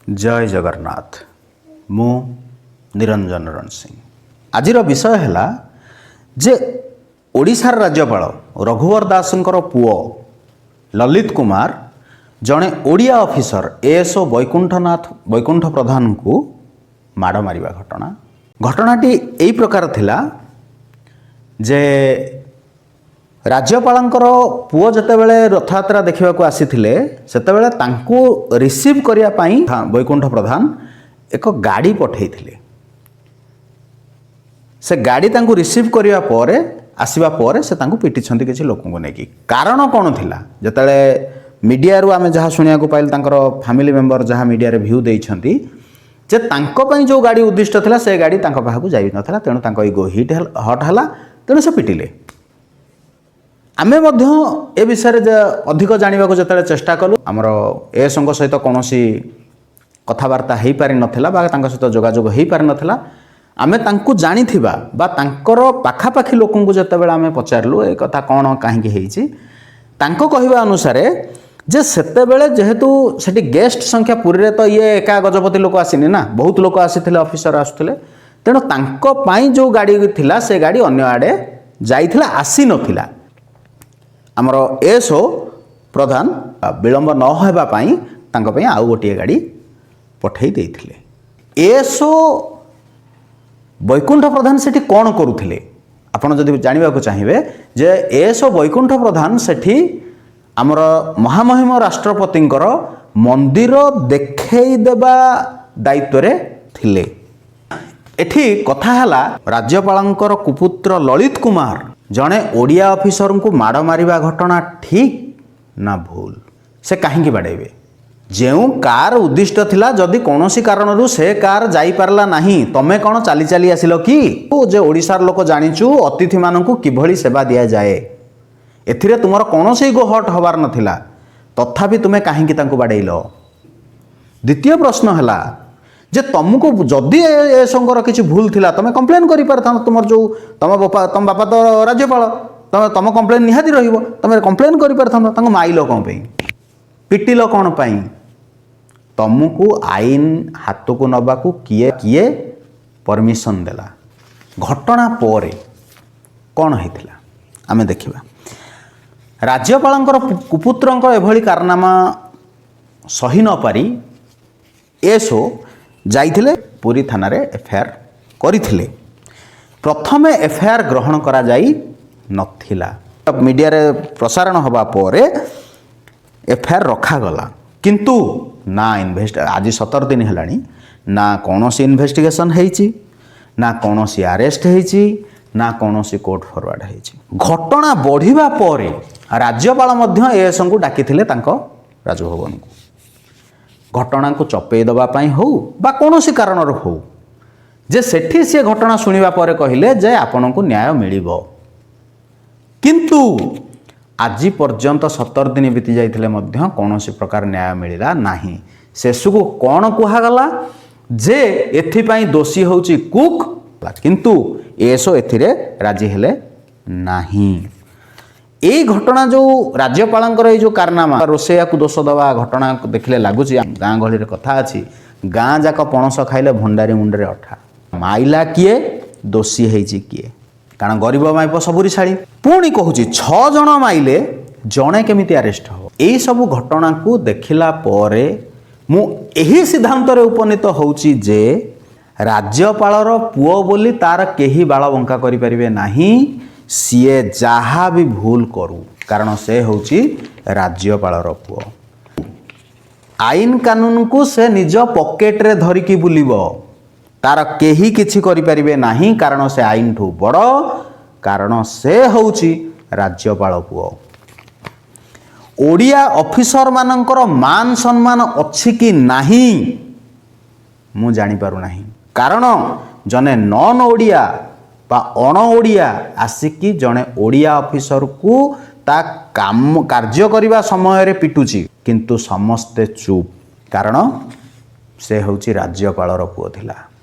ଜୟ ଜଗନ୍ନାଥ। ମୁଁ ନିରଞ୍ଜନ ରଣସିଂ। ଆଜିର ବିଷୟ ହେଲା ଯେ ଓଡ଼ିଶାର ରାଜ୍ୟପାଳ ରଘୁବର ଦାସଙ୍କର ପୁଅ ଲଲିତ କୁମାର ଜଣେ ଓଡ଼ିଆ ଅଫିସର ଏଏସ୍ଓ ବୈକୁଣ୍ଠନାଥ ବୈକୁଣ୍ଠ ପ୍ରଧାନଙ୍କୁ ମାଡ଼ ମାରିବା ଘଟଣା। ଘଟଣାଟି ଏଇ ପ୍ରକାର ଥିଲା ଯେ ରାଜ୍ୟପାଳଙ୍କର ପୁଅ ଯେତେବେଳେ ରଥଯାତ୍ରା ଦେଖିବାକୁ ଆସିଥିଲେ, ସେତେବେଳେ ତାଙ୍କୁ ରିସିଭ୍ କରିବା ପାଇଁ ବୈକୁଣ୍ଠ ପ୍ରଧାନ ଏକ ଗାଡ଼ି ପଠାଇଥିଲେ। ସେ ଗାଡ଼ି ତାଙ୍କୁ ରିସିଭ୍ କରିବା ପରେ, ଆସିବା ପରେ ସେ ତାଙ୍କୁ ପିଟିଛନ୍ତି କିଛି ଲୋକଙ୍କୁ ନେଇକି। କାରଣ କ'ଣ ଥିଲା? ଯେତେବେଳେ ମିଡ଼ିଆରୁ ଆମେ ଯାହା ଶୁଣିବାକୁ ପାଇଲୁ, ତାଙ୍କର ଫ୍ୟାମିଲି ମେମ୍ବର ଯାହା ମିଡ଼ିଆରେ ଭ୍ୟୁ ଦେଇଛନ୍ତି ଯେ ତାଙ୍କ ପାଇଁ ଯେଉଁ ଗାଡ଼ି ଉଦ୍ଦିଷ୍ଟ ଥିଲା, ସେ ଗାଡ଼ି ତାଙ୍କ ପାଖକୁ ଯାଇନଥିଲା। ତେଣୁ ତାଙ୍କ ଇଗୋ ହିଟ୍ ହଟ୍ ହେଲା, ତେଣୁ ସେ ପିଟିଲେ। ଆମେ ମଧ୍ୟ ଏ ବିଷୟରେ ଯେ ଅଧିକ ଜାଣିବାକୁ ଯେତେବେଳେ ଚେଷ୍ଟା କଲୁ, ଆମର ଏଏସ୍ଓଙ୍କ ସହିତ କୌଣସି କଥାବାର୍ତ୍ତା ହେଇପାରିନଥିଲା ବା ତାଙ୍କ ସହିତ ଯୋଗାଯୋଗ ହେଇପାରିନଥିଲା। ଆମେ ତାଙ୍କୁ ଜାଣିଥିବା ବା ତାଙ୍କର ପାଖାପାଖି ଲୋକଙ୍କୁ ଯେତେବେଳେ ଆମେ ପଚାରିଲୁ ଏ କଥା କ'ଣ, କାହିଁକି ହେଇଛି, ତାଙ୍କ କହିବା ଅନୁସାରେ ଯେ ସେତେବେଳେ ଯେହେତୁ ସେଠି ଗେଷ୍ଟ ସଂଖ୍ୟା, ପୁରୀରେ ତ ଇଏ ଏକା ଗଜପତି ଲୋକ ଆସିନି ନା, ବହୁତ ଲୋକ ଆସିଥିଲେ, ଅଫିସର ଆସୁଥିଲେ। ତେଣୁ ତାଙ୍କ ପାଇଁ ଯେଉଁ ଗାଡ଼ି ଥିଲା, ସେ ଗାଡ଼ି ଅନ୍ୟ ଆଡ଼େ ଯାଇଥିଲା, ଆସିନଥିଲା। ଆମର ଏସ୍ଓ ପ୍ରଧାନ ବିଳମ୍ବ ନ ହେବା ପାଇଁ ତାଙ୍କ ପାଇଁ ଆଉ ଗୋଟିଏ ଗାଡ଼ି ପଠାଇ ଦେଇଥିଲେ। ଏସ୍ଓ ବୈକୁଣ୍ଠ ପ୍ରଧାନ ସେଠି କ'ଣ କରୁଥିଲେ? ଆପଣ ଯଦି ଜାଣିବାକୁ ଚାହିଁବେ ଯେ ଏସ୍ଓ ବୈକୁଣ୍ଠ ପ୍ରଧାନ ସେଠି ଆମର ମହାମହିମ ରାଷ୍ଟ୍ରପତିଙ୍କର ମନ୍ଦିର ଦେଖେଇ ଦେବା ଦାୟିତ୍ୱରେ ଥିଲେ। ଏଠି କଥା ହେଲା, ରାଜ୍ୟପାଳଙ୍କର କୁପୁତ୍ର ଲଳିତ କୁମାର ଜଣେ ଓଡ଼ିଆ ଅଫିସରଙ୍କୁ ମାଡ଼ ମାରିବା ଘଟଣା ଠିକ୍ ନା ଭୁଲ? ସେ କାହିଁକି ବାଡ଼େଇବେ? ଯେଉଁ କାର୍ ଉଦ୍ଦିଷ୍ଟ ଥିଲା, ଯଦି କୌଣସି କାରଣରୁ ସେ କାର୍ ଯାଇପାରିଲା ନାହିଁ, ତମେ କ'ଣ ଚାଲି ଚାଲି ଆସିଲ କି? ଯେ ଓଡ଼ିଶାର ଲୋକ ଜାଣିଛୁ ଅତିଥିମାନଙ୍କୁ କିଭଳି ସେବା ଦିଆଯାଏ। ଏଥିରେ ତୁମର କୌଣସି ଇଗୋ ହଟ୍ ହେବାର ନଥିଲା, ତଥାପି ତୁମେ କାହିଁକି ତାଙ୍କୁ ବାଡ଼େଇଲ? ଦ୍ୱିତୀୟ ପ୍ରଶ୍ନ ହେଲା ଯେ ତମକୁ ଯଦି ଏସଙ୍କର କିଛି ଭୁଲ ଥିଲା, ତମେ କମ୍ପ୍ଲେନ୍ କରିପାରିଥାନ୍ତ। ତୁମର ଯେଉଁ ତମ ବାପା ତ ରାଜ୍ୟପାଳ, ତମ କମ୍ପ୍ଲେନ୍ ନିହାତି ରହିବ। ତମେ କମ୍ପ୍ଲେନ୍ କରିପାରିଥାନ୍ତ। ତାଙ୍କୁ ମାଇଲ କ'ଣ ପାଇଁ? ପିଟିଲ କ'ଣ ପାଇଁ? ତମକୁ ଆଇନ ହାତକୁ ନେବାକୁ କିଏ କିଏ ପରମିସନ୍ ଦେଲା? ଘଟଣା ପରେ କ'ଣ ହେଇଥିଲା ଆମେ ଦେଖିବା। ରାଜ୍ୟପାଳଙ୍କର କୁପୁତ୍ରଙ୍କ ଏଭଳି କାରନାମା ସହି ନପାରି ଏସ୍ଓ ଯାଇଥିଲେ, ପୁରୀ ଥାନାରେ ଏଫଆଇଆର୍ କରିଥିଲେ। ପ୍ରଥମେ ଏଫଆଇଆର୍ ଗ୍ରହଣ କରାଯାଇ ନଥିଲା। ମିଡ଼ିଆରେ ପ୍ରସାରଣ ହେବା ପରେ ଏଫଆଇଆର୍ ରଖାଗଲା। କିନ୍ତୁ ନା ଆଜି 17 ଦିନ ହେଲାଣି, ନା କୌଣସି ଇନଭେଷ୍ଟିଗେସନ୍ ହେଇଛି, ନା କୌଣସି ଆରେଷ୍ଟ ହେଇଛି, ନା କୌଣସି କୋର୍ଟ ଫରୱାର୍ଡ଼ ହେଇଛି। ଘଟଣା ବଢ଼ିବା ପରେ ରାଜ୍ୟପାଳ ମଧ୍ୟ ଏଏସ୍ଓଙ୍କୁ ଡାକିଥିଲେ ତାଙ୍କ ରାଜଭବନକୁ। ଘଟଣାକୁ ଚପେଇ ଦେବା ପାଇଁ ହେଉ ବା କୌଣସି କାରଣରୁ ହେଉ, ଯେ ସେଠି ସିଏ ଘଟଣା ଶୁଣିବା ପରେ କହିଲେ ଯେ ଆପଣଙ୍କୁ ନ୍ୟାୟ ମିଳିବ। କିନ୍ତୁ ଆଜି ପର୍ଯ୍ୟନ୍ତ 17 ଦିନ ବିତି ଯାଇଥିଲେ ମଧ୍ୟ କୌଣସି ପ୍ରକାର ନ୍ୟାୟ ମିଳିଲା ନାହିଁ। ଶେଷକୁ କ'ଣ କୁହାଗଲା ଯେ ଏଥିପାଇଁ ଦୋଷୀ ହେଉଛି କୁକ୍। କିନ୍ତୁ ଏଏସ୍ଓ ଏଥିରେ ରାଜି ହେଲେ ନାହିଁ। ଏଇ ଘଟଣା ଯେଉଁ ରାଜ୍ୟପାଳଙ୍କର ଏଇ ଯେଉଁ କାରନାମା, ରୋଷେଇଆକୁ ଦୋଷ ଦେବା ଘଟଣା ଦେଖିଲେ ଲାଗୁଛି, ଗାଁ ଗହଳିରେ କଥା ଅଛି, ଗାଁ ଯାକ ପଣସ ଖାଇଲେ ଭଣ୍ଡାରୀ ମୁଣ୍ଡରେ ଅଠା। ମାଇଲା କିଏ, ଦୋଷୀ ହେଇଛି କିଏ? କାରଣ ଗରିବ ମାଇପ ସବୁରି ଶାଳୀ। ପୁଣି କହୁଛି, ଛଅ ଜଣ ମାଇଲେ ଜଣେ କେମିତି ଆରେଷ୍ଟ ହେବ? ଏଇସବୁ ଘଟଣାକୁ ଦେଖିଲା ପରେ ମୁଁ ଏହି ସିଦ୍ଧାନ୍ତରେ ଉପନୀତ ହେଉଛି ଯେ ରାଜ୍ୟପାଳର ପୁଅ ବୋଲି ତାର କେହି ବାଳ ବଙ୍କା କରିପାରିବେ ନାହିଁ, ସିଏ ଯାହା ବି ଭୁଲ କରୁ। କାରଣ ସେ ହେଉଛି ରାଜ୍ୟପାଳର ପୁଅ। ଆଇନ କାନୁନକୁ ସେ ନିଜ ପକେଟରେ ଧରିକି ବୁଲିବ, ତାର କେହି କିଛି କରିପାରିବେ ନାହିଁ। କାରଣ ସେ ଆଇନଠୁ ବଡ଼, କାରଣ ସେ ହେଉଛି ରାଜ୍ୟପାଳ ପୁଅ। ଓଡ଼ିଆ ଅଫିସରମାନଙ୍କର ମାନ ସମ୍ମାନ ଅଛି କି ନାହିଁ ମୁଁ ଜାଣିପାରୁନାହିଁ। କାରଣ ଜଣେ ନନ୍ ଓଡ଼ିଆ ବା ଅଣ ଓଡ଼ିଆ ଆସିକି ଜଣେ ଓଡ଼ିଆ ଅଫିସରକୁ ତା କାମ କାର୍ଯ୍ୟ କରିବା ସମୟରେ ପିଟୁଛି, କିନ୍ତୁ ସମସ୍ତେ ଚୁପ୍। କାରଣ ସେ ହେଉଛି ରାଜ୍ୟପାଳର ପୁଅ ଥିଲା।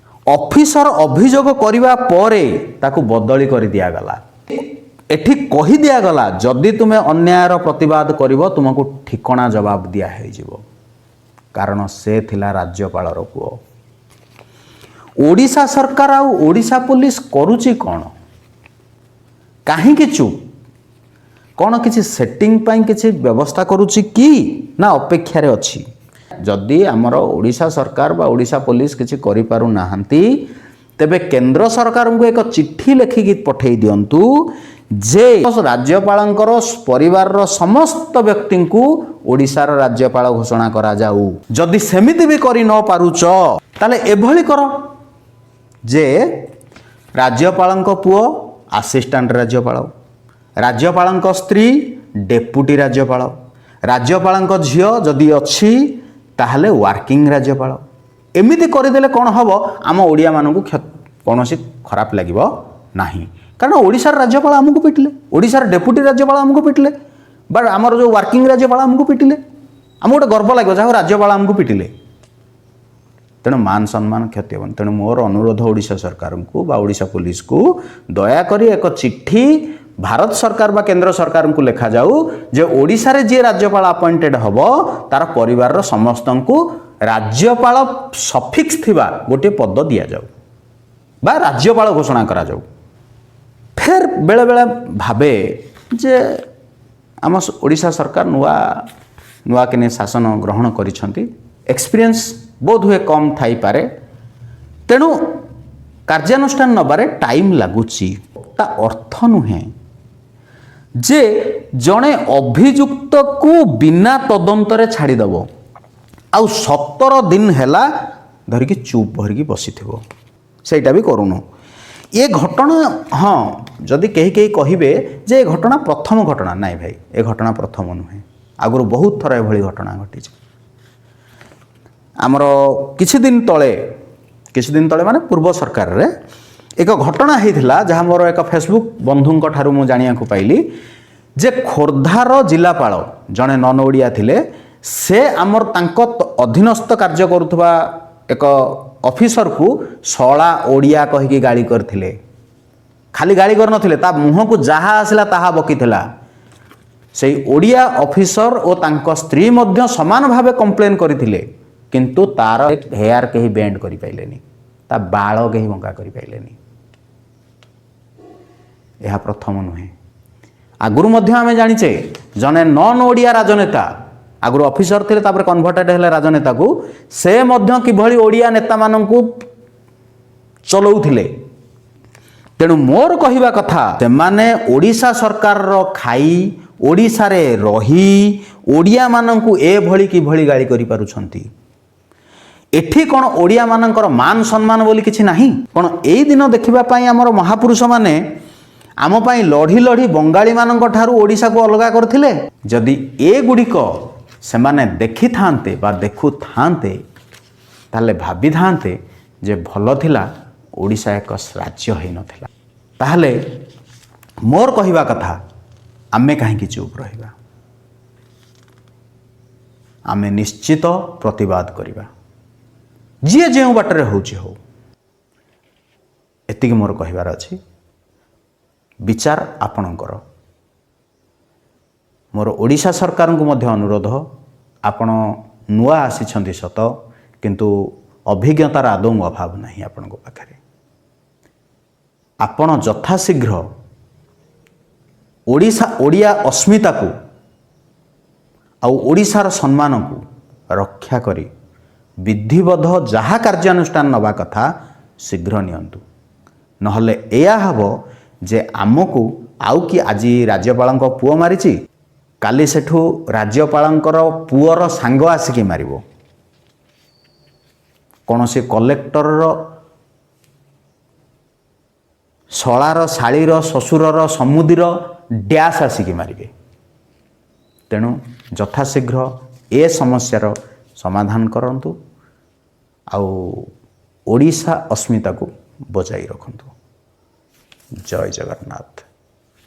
ଅଫିସର ଅଭିଯୋଗ କରିବା ପରେ ତାକୁ ବଦଳି କରି ଦିଆଗଲା। ଏଠି କହି ଦିଆଗଲା, ଯଦି ତୁମେ ଅନ୍ୟାୟର ପ୍ରତିବାଦ କରିବ, ତୁମକୁ ଠିକଣା ଜବାବ ଦିଆ ହେଇଯିବ। କାରଣ ସେ ଥିଲା ରାଜ୍ୟପାଳର ପୁଅ। ଓଡ଼ିଶା ସରକାର ଆଉ ଓଡ଼ିଶା ପୋଲିସ କରୁଛି କ'ଣ? କାହିଁକି ଚୁପ୍? କ'ଣ କିଛି ସେଟିଂ ପାଇଁ କିଛି ବ୍ୟବସ୍ଥା କରୁଛି କି ନା ଅପେକ୍ଷାରେ ଅଛି? ଯଦି ଆମର ଓଡ଼ିଶା ସରକାର ବା ଓଡ଼ିଶା ପୋଲିସ କିଛି କରିପାରୁନାହାନ୍ତି, ତେବେ କେନ୍ଦ୍ର ସରକାରଙ୍କୁ ଏକ ଚିଠି ଲେଖିକି ପଠାଇ ଦିଅନ୍ତୁ ଯେ ରାଜ୍ୟପାଳଙ୍କର ପରିବାରର ସମସ୍ତ ବ୍ୟକ୍ତିଙ୍କୁ ଓଡ଼ିଶାର ରାଜ୍ୟପାଳ ଘୋଷଣା କରାଯାଉ। ଯଦି ସେମିତି ବି କରି ନ ପାରୁଛ, ତାହେଲେ ଏଭଳି କର ଯେ ରାଜ୍ୟପାଳଙ୍କ ପୁଅ ଆସିଷ୍ଟାଣ୍ଟ ରାଜ୍ୟପାଳ, ରାଜ୍ୟପାଳଙ୍କ ସ୍ତ୍ରୀ ଡେପୁଟି ରାଜ୍ୟପାଳ, ରାଜ୍ୟପାଳଙ୍କ ଝିଅ ଯଦି ଅଛି ତାହେଲେ ୱାର୍କିଂ ରାଜ୍ୟପାଳ। ଏମିତି କରିଦେଲେ କ'ଣ ହେବ? ଆମ ଓଡ଼ିଆମାନଙ୍କୁ କୌଣସି ଖରାପ ଲାଗିବ ନାହିଁ। କାରଣ ଓଡ଼ିଶାର ରାଜ୍ୟପାଳ ଆମକୁ ପିଟିଲେ, ଓଡ଼ିଶାର ଡେପୁଟି ରାଜ୍ୟପାଳ ଆମକୁ ପିଟିଲେ ବା ଆମର ଯେଉଁ ୱାର୍କିଂ ରାଜ୍ୟପାଳ ଆମକୁ ପିଟିଲେ, ଆମକୁ ଗୋଟେ ଗର୍ବ ଲାଗିବ, ଯାହା ହଉ ରାଜ୍ୟପାଳ ଆମକୁ ପିଟିଲେ। ତେଣୁ ମାନ ସମ୍ମାନ କ୍ଷତି ହେବନି। ତେଣୁ ମୋର ଅନୁରୋଧ ଓଡ଼ିଶା ସରକାରଙ୍କୁ ବା ଓଡ଼ିଶା ପୋଲିସକୁ, ଦୟାକରି ଏକ ଚିଠି ଭାରତ ସରକାର ବା କେନ୍ଦ୍ର ସରକାରଙ୍କୁ ଲେଖାଯାଉ ଯେ ଓଡ଼ିଶାରେ ଯିଏ ରାଜ୍ୟପାଳ ଆପଏଣ୍ଟେଡ୍ ହେବ, ତାର ପରିବାରର ସମସ୍ତଙ୍କୁ ରାଜ୍ୟପାଳ ସଫିକ୍ସ ଥିବା ଗୋଟିଏ ପଦ ଦିଆଯାଉ ବା ରାଜ୍ୟପାଳ ଘୋଷଣା କରାଯାଉ। ଫେର୍ ବେଳେବେଳେ ଭାବେ ଯେ ଆମ ଓଡ଼ିଶା ସରକାର ନୂଆ ନୂଆ କିନି ଶାସନ ଗ୍ରହଣ କରିଛନ୍ତି, ଏକ୍ସପିରିଏନ୍ସ ବୋଧ ହୁଏ କମ୍ ଥାଇପାରେ, ତେଣୁ କାର୍ଯ୍ୟାନୁଷ୍ଠାନ ନେବାରେ ଟାଇମ୍ ଲାଗୁଛି। ତା ଅର୍ଥ ନୁହେଁ ଯେ ଜଣେ ଅଭିଯୁକ୍ତକୁ ବିନା ତଦନ୍ତରେ ଛାଡ଼ିଦେବ ଆଉ 17 ଦିନ ହେଲା ଧରିକି ଚୁପ୍ ଭରିକି ବସିଥିବ। ସେଇଟା ବି କରୁନୁ। ଏ ଘଟଣା, ହଁ, ଯଦି କେହି କେହି କହିବେ ଯେ ଏ ଘଟଣା ପ୍ରଥମ ଘଟଣା, ନାଇଁ ଭାଇ, ଏ ଘଟଣା ପ୍ରଥମ ନୁହେଁ। ଆଗରୁ ବହୁତ ଥର ଏଭଳି ଘଟଣା ଘଟିଛି। ଆମର କିଛି ଦିନ ତଳେ, କିଛି ଦିନ ତଳେ ମାନେ ପୂର୍ବ ସରକାରରେ ଏକ ଘଟଣା ହେଇଥିଲା, ଯାହା ମୋର ଏକ ଫେସବୁକ୍ ବନ୍ଧୁଙ୍କ ଠାରୁ ମୁଁ ଜାଣିବାକୁ ପାଇଲି ଯେ ଖୋର୍ଦ୍ଧାର ଜିଲ୍ଲାପାଳ ଜଣେ ନନ୍ ଓଡ଼ିଆ ଥିଲେ। ସେ ଆମର ତାଙ୍କ ଅଧୀନସ୍ଥ କାର୍ଯ୍ୟ କରୁଥିବା ଏକ ଅଫିସରକୁ ଶଳା ଓଡ଼ିଆ କହିକି ଗାଳି କରିଥିଲେ। ଖାଲି ଗାଳି କରିନଥିଲେ, ତା ମୁହଁକୁ ଯାହା ଆସିଲା ତାହା ବକିଥିଲା। ସେଇ ଓଡ଼ିଆ ଅଫିସର ଓ ତାଙ୍କ ସ୍ତ୍ରୀ ମଧ୍ୟ ସମାନ ଭାବେ କମ୍ପ୍ଲେନ୍ କରିଥିଲେ, କିନ୍ତୁ ତାର ହେୟାର କେହି ବେଣ୍ଡ କରିପାରିଲେନି, ତା ବାଳ କେହି ବଙ୍କା କରିପାରିଲେନି। ଏହା ପ୍ରଥମ ନୁହେଁ। ଆଗରୁ ମଧ୍ୟ ଆମେ ଜାଣିଛେ, ଜଣେ ନନ୍ ଓଡ଼ିଆ ରାଜନେତା, ଆଗରୁ ଅଫିସର ଥିଲେ, ତାପରେ କନଭର୍ଟେଡ୍ ହେଲେ ରାଜନେତାକୁ, ସେ ମଧ୍ୟ କିଭଳି ଓଡ଼ିଆ ନେତାମାନଙ୍କୁ ଚଲଉଥିଲେ। ତେଣୁ ମୋର କହିବା କଥା, ସେମାନେ ଓଡ଼ିଶା ସରକାରର ଖାଇ, ଓଡ଼ିଶାରେ ରହି ଓଡ଼ିଆମାନଙ୍କୁ ଏଭଳି କିଭଳି ଗାଳି କରିପାରୁଛନ୍ତି? ଏଠି କ'ଣ ଓଡ଼ିଆମାନଙ୍କର ମାନ ସମ୍ମାନ ବୋଲି କିଛି ନାହିଁ? କ'ଣ ଏଇ ଦିନ ଦେଖିବା ପାଇଁ ଆମର ମହାପୁରୁଷମାନେ ଆମ ପାଇଁ ଲଢ଼ି ଲଢ଼ି ବଙ୍ଗାଳୀମାନଙ୍କ ଠାରୁ ଓଡ଼ିଶାକୁ ଅଲଗା କରିଥିଲେ? ଯଦି ଏଗୁଡ଼ିକ ସେମାନେ ଦେଖିଥାନ୍ତେ ବା ଦେଖୁଥାନ୍ତେ, ତାହେଲେ ଭାବିଥାନ୍ତେ ଯେ ଭଲ ଥିଲା ଓଡ଼ିଶା ଏକ ରାଜ୍ୟ ହେଇନଥିଲା। ତାହେଲେ ମୋର କହିବା କଥା, ଆମେ କାହିଁକି ଚୁପ୍ ରହିବା? ଆମେ ନିଶ୍ଚିତ ପ୍ରତିବାଦ କରିବା, ଯିଏ ଯେଉଁ ବାଟରେ ହେଉଛି ହଉ। ଏତିକି ମୋର କହିବାର ଅଛି। ବିଚାର ଆପଣଙ୍କର। ମୋର ଓଡ଼ିଶା ସରକାରଙ୍କୁ ମଧ୍ୟ ଅନୁରୋଧ, ଆପଣ ନୂଆ ଆସିଛନ୍ତି ସତ, କିନ୍ତୁ ଅଭିଜ୍ଞତାର ଆଦୌ ଅଭାବ ନାହିଁ ଆପଣଙ୍କ ପାଖରେ। ଆପଣ ଯଥାଶୀଘ୍ର ଓଡ଼ିଶା, ଓଡ଼ିଆ ଅସ୍ମିତାକୁ ଆଉ ଓଡ଼ିଶାର ସମ୍ମାନକୁ ରକ୍ଷା କରି ବିଧିବଦ୍ଧ ଯାହା କାର୍ଯ୍ୟାନୁଷ୍ଠାନ ନେବା କଥା ଶୀଘ୍ର ନିଅନ୍ତୁ। ନହେଲେ ଏଇଆ ହେବ ଯେ ଆମକୁ ଆଉ କି ଆଜି ରାଜ୍ୟପାଳଙ୍କ ପୁଅ ମାରିଛି, କାଲି ସେଠୁ ରାଜ୍ୟପାଳଙ୍କର ପୁଅର ସାଙ୍ଗ ଆସିକି ମାରିବ, କୌଣସି କଲେକ୍ଟରର ଶଳାର, ଶାଳୀର, ଶ୍ୱଶୁରର, ସମୁଦିର ଡ୍ୟାସ୍ ଆସିକି ମାରିବେ। ତେଣୁ ଯଥାଶୀଘ୍ର ଏ ସମସ୍ୟାର ସମାଧାନ କରନ୍ତୁ ଆଉ ଓଡ଼ିଶା ଅସ୍ମିତାକୁ ବଜାଇ ରଖନ୍ତୁ। ଜୟ ଜଗନ୍ନାଥ।